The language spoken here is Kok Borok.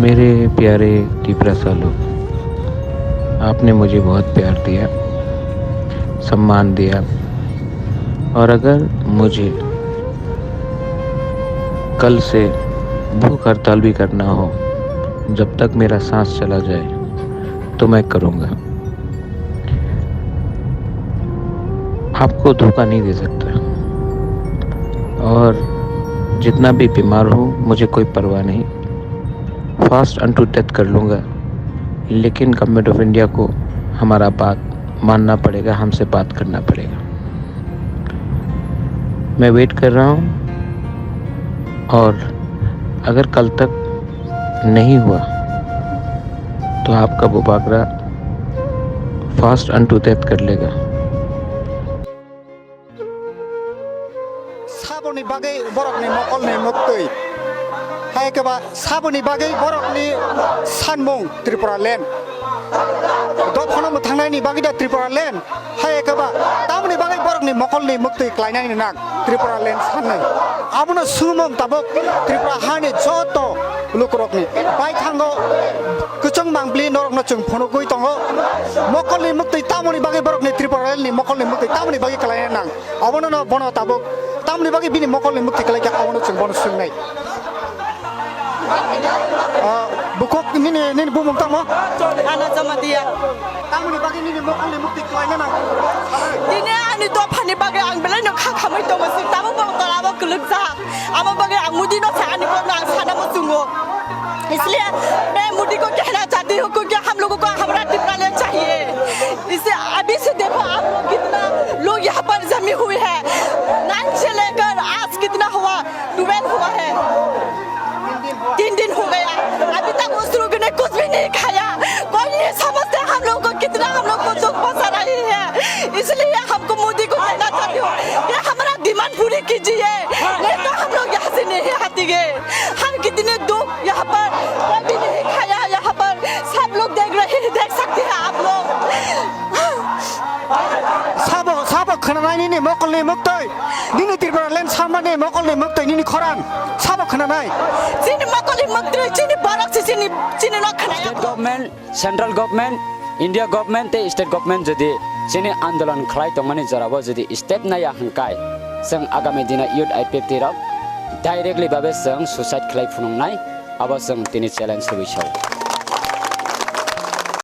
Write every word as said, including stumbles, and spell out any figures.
मेरे प्यारे तिपरासा लोग, आपने मुझे बहुत प्यार दिया, सम्मान दिया, और अगर मुझे कल से भूख हड़ताल भी करना हो, जब तक मेरा सांस चला जाए, तो मैं करूँगा। आपको धोखा नहीं दे सकता। और जितना भी बीमार हो, मुझे कोई परवाह नहीं, fast unto death कर लूँगा, लेकिन गवर्नमेंट ऑफ इंडिया को हमारा बात मानना पड़ेगा, हमसे बात करना पड़ेगा। मैं वेट कर रहा हूँ, और अगर कल तक नहीं हुआ तो आपका बुबागरा fast unto death कर लेगा। Saboni bagwi borokni mokolni muktwi. Hai khe ba saboni bagwi borokni sanmung Tripura land. Dophano mwthangnaini bagwi da Tripura land. Hai khe ba tamoni bagwi borokni mokolni muktwi klainani nang Tripura land sanni. Abono sumung tabuk Tripura hani joto lukurokni baithango kwchwng mangpli norokno chwng phunugwi tongo. Mokolni muktwi tamoni bagwi borokni Tripura land ni mokolni muktwi tamoni bagwi klainani nang. Obono no bono tabuk tamoni bagwi bini mokolni mukti kalaikha, obono chwng bono swngnai. Ah, bukhuk nini, nini bumung tamo? Ano Jamatia. Tamoni bagwi nini mokolni mukti kalaina nang? Tini ani dophani bagwi ang belai no kha khamwi tongo, sing tabuk bo tola bo kwlwkjak. Amo bagwi ang Modi no sa ani kokno ang sana muchungo. इसलिए मैं मोदी को कहना चाहती हूँ, क्योंकि हम लोगों को हमारा टिपरा लेना चाहिए। इसे अभी से देखो आप लोग, कितना लोग यहाँ पर जमी हुई है। नाइन से लेकर आज कितना हुआ? ट्वेल्व हुआ है, तीन दिन हो गया, अभी तक उस लोगों ने कुछ भी नहीं खाया। कोई नहीं समझते हम लोग को, कितना हम लोग को दुख पहुंचा रही है। इसलिए हमको मोदी को कहना चाहती हूँ कि हमारा डिमांड पूरी कीजिए, नहीं तो हम लोग यहाँ से नहीं हटेंगे। हम कितने दुख यहाँ पर, कोई भी नहीं खाया यहाँ पर, सब लोग देख रहे हैं, देख सकते हैं आप लोग। Sabo, sabo khwnanai nini mokolni muktwi, nini Tripura land samani mokolni muktwi, nini khorang sabo khwnanai. Chini mokolni muktwi, chini borok si chini, chini no khwnaya. State government, central government, India government tei state government jodi chini andolon khlai tongmani jorao jodi step naya hwnkhe, chwng agami dino youth I P F T rok directly babe chwng suicide khlai phunuknai, abo chwng tini challenge rwui sao.